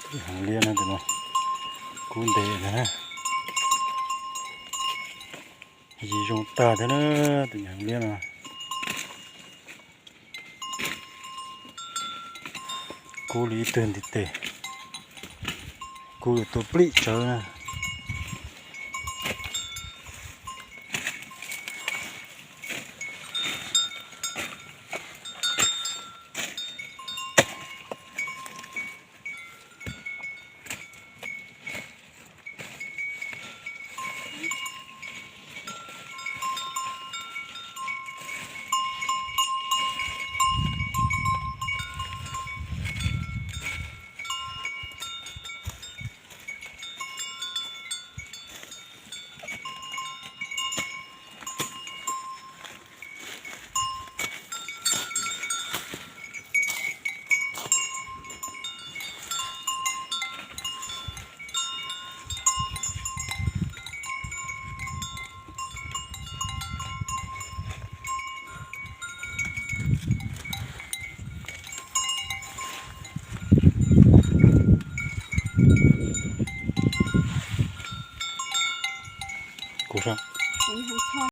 Heev liab na tus no, kub ntev na. Yig zoo tag thiab na, tus heev liab no. Kub li ib tug ntiv tes, kub yuav tua plim tsawv na.